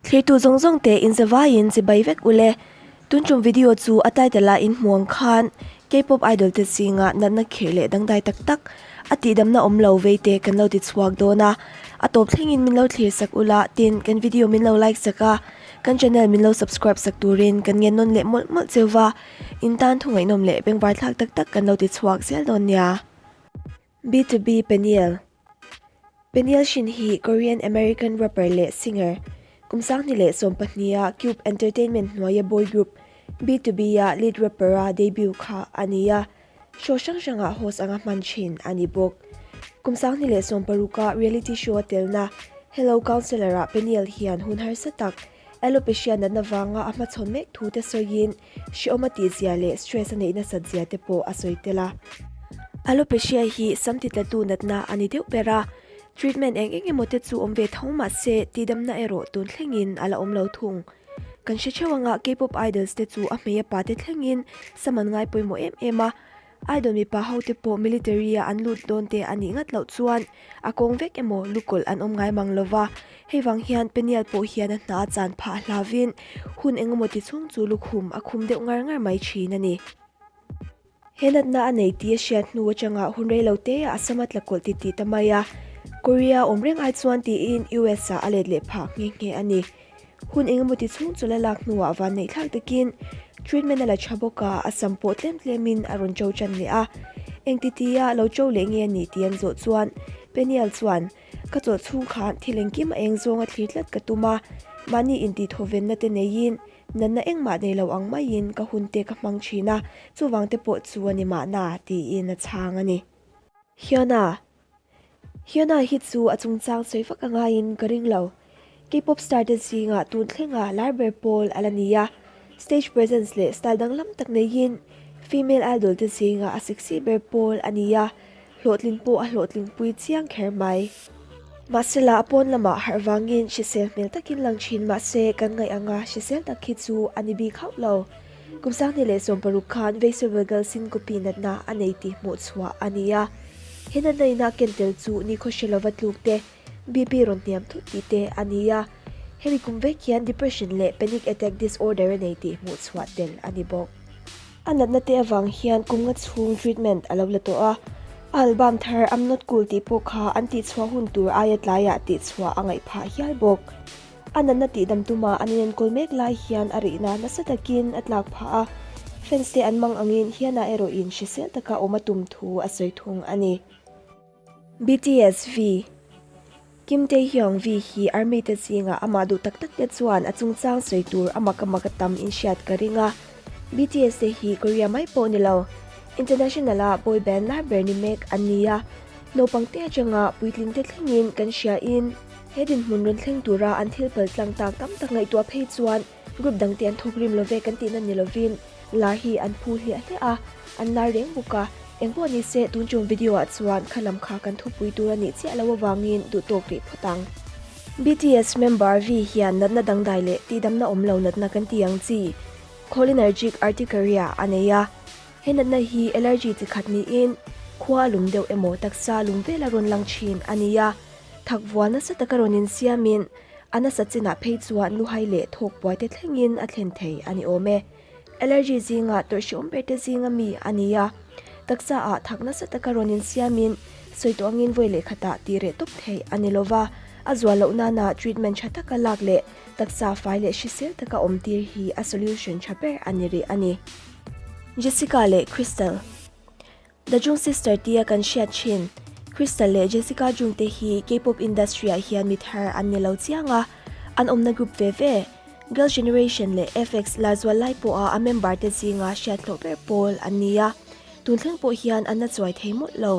Thlirtu zawng zawng te in zavaiin chibai vek ule. Tun tum video chu a title a in hmu ang khan K-pop idol te zinga natna khirh leh dangdai tak tak a tihdamna awm lo vei te kan lo ti chhuak dawn a. A tawp thlengin min lo thlir sak ula tin kan video min lo like sak a, kan channel min lo subscribe sak turin kan ngen nawn leh mawlh mawlh cheu va, in tan thu ngaihnawm leh bengvar thlak tak tak kan lo ti chhuak zel dawn nia. B2B Peniel Peniel Shin hi Korean American rapper leh singer, kum 2012 a Cube Entertainment hnuaia boy group B2B a lead rapper a debut kha a ni a, show hrang hrangah host anga hman thin a ni bawk. Kum 2016 a reality show a telna Hello Counselor ah Peniel hian hun harsa tak alopecia natna vanga a hmachhawn mek thu te sawiin Hrehawm a tihzia leh stress a neih nasat zia te pawh a sawi tel a. Alopecia hi sam titlatu natna a ni deuh ber a, treatment eng eng emaw te chu awm ve tho mah se tihdamna erawh tun thlengin a la awm lo thung. Kan hre theuh anga K-pop idols te chu a hmei a pa te thlengin sam an ngai pawimawh em em a, Idol mipa ho te pawh military a an lut dawn te a nih ngat loh chuan a kawng vek emaw lukawlh an awm ngai mang lo va, hei vang hian Peniel pawh hian a hna a chan phah hlavin hun engemaw ti chhung chu lukhum a khum deuh ngar ngar mai thin a ni. He natna a nei tih a hriat hnu atanga hun rei lo te ah a sam a tla kawlh titih ta mai a, Korea awm reng ai chuan tiin US ah a let leh phah nghe nghe a ni. Hun engemaw ti chhung chu la lak hnuah vanneih thlak takin treatment a la tha bawk a, a sam pawh tlem tlemin a rawn cho tan leh a. Engti tia lo cho leh nge a nih tih an zawh chuan Peniel chuan, Ka chawlh chhung khan thil engkim a eng zawnga thlir tlat ka tum a, mahni intihthawvenna te neiin natna engmah nei lo ang maiin ka hun te ka hmang thin a, chuvang te pawh chu a ni mahna tiin a chhang a ni. Hyuna Hyuna hi chu a chungchang sawi vak a ngaiin ka ring lo. K-pop star te zingah tun thlenga lar ber pawl a la ni a, stage presence leh style danglam tak neiin female idol te zingah a sexy ber pawl a ni a, hlawhtlin pawh a hlawhtlingpui chiang kher mai. Mahsela a pawn lamah harh vangin hrisel hmel takin lang thin mahse kan ngaih anga hrisel tak hi chu a ni bik hauh lo. Kum 2016 khan Vasovagal syncope natna a nei tih hmuh chhuah a ni a. He natna ina ken tel chu nikhaw hre lova tluk te, BP rawn hniam thut tih te a ni a. Hemi kum vek hian depression leh panic attack disorder a nei tih hmuh chhuah tel a ni bawk. A natna te avang hian kum nga chhung treatment a lo la tawh a. A album thar I'm Not Cool tih pawh kha an tihchhuah hun tur aia tlaiah tihchhuah a ngaih phah hial bawk. A natna tihdam tuma an inenkawl mek lai hian a rihna nasa takin a tlak phah a, fans te an mang angin Hyuna erawhin hrisel taka awm a tum thu a sawi thung a ni. BTS V Kim Taehyung V hi Army te zingah amah duh tak tak te chuan a chungchang sawi tur a mak a mak a tam in hriat ka ring a, BTS te hi Korea mai pawh ni lo, international a boy band lar ber ni mek an ni a, naupang te atanga puitling te thlengin kan hria in, He dinhmun rawn thleng tura an thil pal tlang tak tam tak ngaihtuah phei chuan group dangte an thawk rim love kan tihna ni lovin lar hi an phu hliah hliah a, an lar reng bawk a. Engpawh ni se tun tum video ah chuan kha lam kha kan thupui tur a nih chiah lo avangin duh tawk rih phawt ang. BTS member V hian natna dangdai leh tihdamna awm lo natna kan ti ang chi cholinergic urticaria a nei a. He natna hi allergy chi khat niin khua a lum deuh emaw taksa lum vel a rawn lang thin a ni a. Thak vual nasa taka rawn insiamin a nasa chinah phei chuan luhai leh thawk buai te thlengin a thlen thei a ni awm e. Allergy zingah tawrhhriawm ber te zinga mi a ni a, taksa ah thak nasa taka rawn insiamin sawi tawh angin vawi leh khatah tih reh tawp theih a ni lova, a zual loh nana treatment tha taka lak leh taksa fai leh hrisel taka awm tir hi a solution tha ber a ni rih a ni. Jessica leh Crystal. The Jung Sister tia kan hriat thin Crystal leh Jessica Jung te hi K-pop industry ah hian mi thar an ni lo chiang a, an awmna group ve ve, Girls Generation leh FX la zual lai pawha a member te zinga hriat hlawh ber pawl an ni a, tun thleng pawh hian an la chuai thei mawlh lo.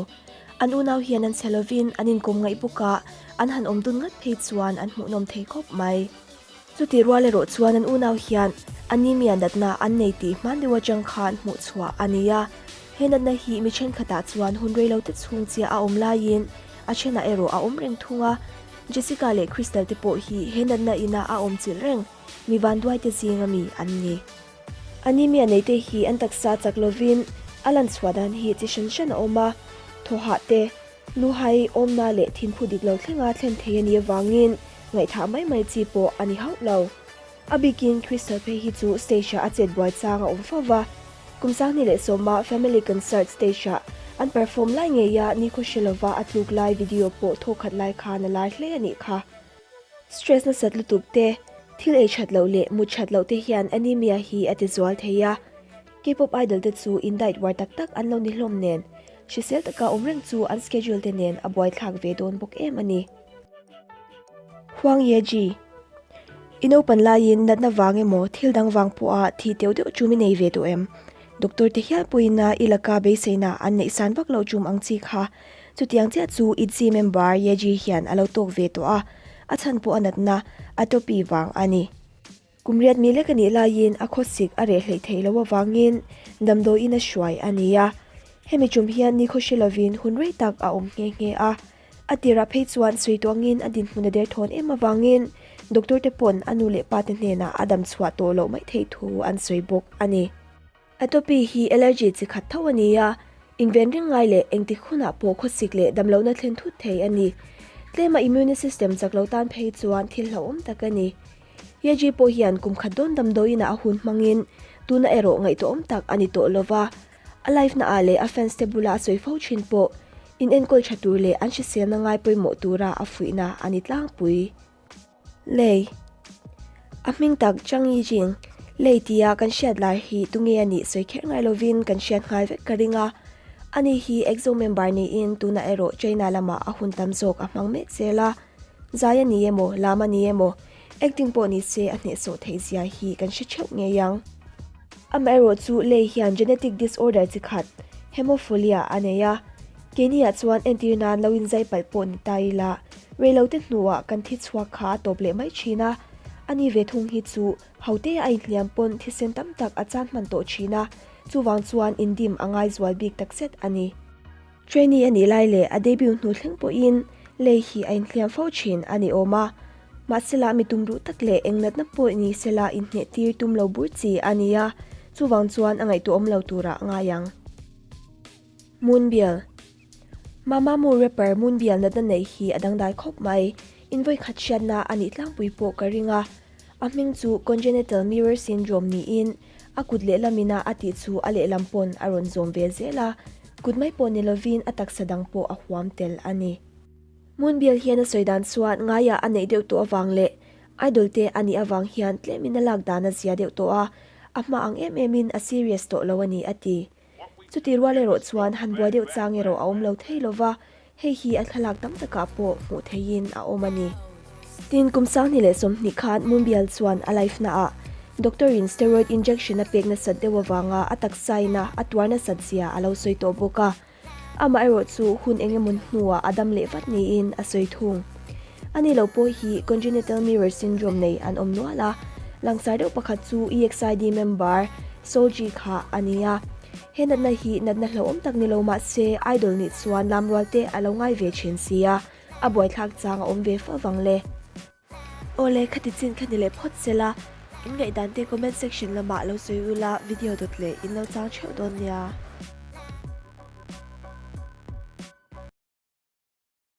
An unau hian an chhe lovin an inkawm ngaih bawk a, an han awm dun ngat phei chuan an hmuhnawm thei khawp mai. Chutih rual erawh chuan an unau hian anemia natna an nei tih hman deuh atang khan hmuh chhuah a ni a. He natna hi mi thenkhatah chuan hun reilo te chhung chiah a awm laiin a thenah erawh a awm reng thung a. Jessica leh Crystal te pawh hi he natna ina a awm chilh reng mi vanduai te zinga mi an ni. Anemia nei te hi an taksa chak lovin a lan chhuah dan hi chi hran hran a awm a, thawhah te, luhai, awmna leh thinphu dik lo thlenga thlen thei a nih avangin. Ngaihthah mai mai chi pawh a ni hauh lo. A bikin Crystal phei hi chu stage-ah a chet buai chang a awm fo va. Kum 2010-a Family Concert stage-ah an perform lai ngeia nikhaw hre lova a tluk lai video pawh thawkhat lai khan a lar hle a nih kha. Stress nasat lutuk te, thil ei that loh leh mut that loh te hian anemia hi a ti zual thei a. K-pop idol te chu in diet uar tak tak an lo ni hlawm nen, hrisel taka awm reng chu an schedule te nen a buaithlak ve dawn bawk em a ni. Huang Ye-ji, I naupan laiin natna vang emaw thil dang vang pawha thi teuh deuh chum i nei ve tawh em? Doctor te hial pawhin a i laka beiseina an neih san vak loh chum ang chi kha. Chutiang chiah chu ITZY member Ye-ji hian a lo tawk ve tawh a, a chhan pawh a natna atopy vang a ni. Kum riat mi lek a nih laiin a khawsik a reh hleih theih loh avangin damdawiin a hruai a ni a. Hemi tum hian nikhaw hre lovin hun rei tak a awm nghe nghe a. A tirah phei chuan sawi tuangin a dinhmun a derthawn em avangin doctor te pawn a nu leh pa te hnenah a dam chhuah tawh loh mai theih thu an sawi bawk a ni. Atopy hi allergy chi khat tho a ni a, inven ring ngai leh engtik hunah pawh khawsik leh damlohna thlen thut thei a ni. Tlema immune system chak lo tan phei chuan thil hlauhawm tak a ni. Yeji pawh hian kum khat dawn damdawiinah a hun hmangin tuna erawh ngaihtuahawm tak a ni tawh lova, a live na ah leh a fans te bula a sawi fo thin pawh inenkawl tha tur leh an hriselna ngai pawimawh tura a fuihna a ni tlangpui. Lei. A hming tak Chang Yijing, Lei tia kan hriat lai hi tunge a nih sawi kher ngai lovin kan hriat nghal vek ka ring a. Ani hi EXO member niin tunah erawh China lamah a hun tam zawk a hmang mek zel a. Zai a ni emaw, lam a ni emaw, acting pawh ni se a hnehsawh theih zia hi kan hre theuh ngei ang. Amaherawh chu Lei hian genetic disorder chi khat, hemophilia a nei a. Keiniah chuan entir nan lo inzai palh pawh ni ta ila, Reilote hnuah kan thi chhuak kha a tawp leh mai thin a, ani ve thung hi chu hote a inhliam pawn thisen tam tak a chan hman tawh thin a, chuvang chuan indim a ngai zual bik takzet a ni. Trainee a nih lai leh a debut hnu thleng pawhin lei hi a inhliam fo thin a ni awm a, mahsela mi tumruh tak leh eng natna pawh ni sela inhneh tir tum lo bur chi a ni a, chuvang chuan a ngaihtuahawm lo turah ngai ang. Moonbiel. Mamamoo rapper Moonbiel natna neih hi a dangdai khawp mai. In vawikhat hriatna a nih tlangpui pawh ka ring a. A hming chu Congenital Mirror Syndrome niin a kut lehlamina a tih chu a lehlam pawn a rawn zawm ve zel a, kut mai pawh ni lovin a taksa dang pawh a huam tel a ni. Moonbiel hian a sawi dan chuan ngaiah a neih deuh tawh avang leh idol te a nih avang hian tlemin a lak dan a zia deuh tawh a, a hma ang em emin a serious tawh lo a ni a ti. Chuti rual erawh chuan han buai deuh chang erawh a awm lo thei lo va, hei hi a thlalak tam takah pawh hmuh theihin a awm a ni. Tin, kum 2020 khan Mumbial chuan a life naah doctor in steroid injection a pek nasat deuh avanga a taksaina a tuar nasat zia a lo sawi tawh bawk a. Amaherawh chu hun eng emaw hnuah a dam leh vat niin a sawi thung. Ani lo pawh hi congenital mirror syndrome nei an awm nual a, langsar deuh pakhat chu EXID member Solji kha a ni a. He natna hi natna hlauhawm tak ni lo mah se idol nih chuan lam rual te a lo ngai ve thin si a, a buaithlak chang a awm ve fo vang le. Awle khati chin kha ni leh phawt sela, in ngaihdan te comment section lamah lo sawi ula video dawt leh in lo chang theuh dawn nia.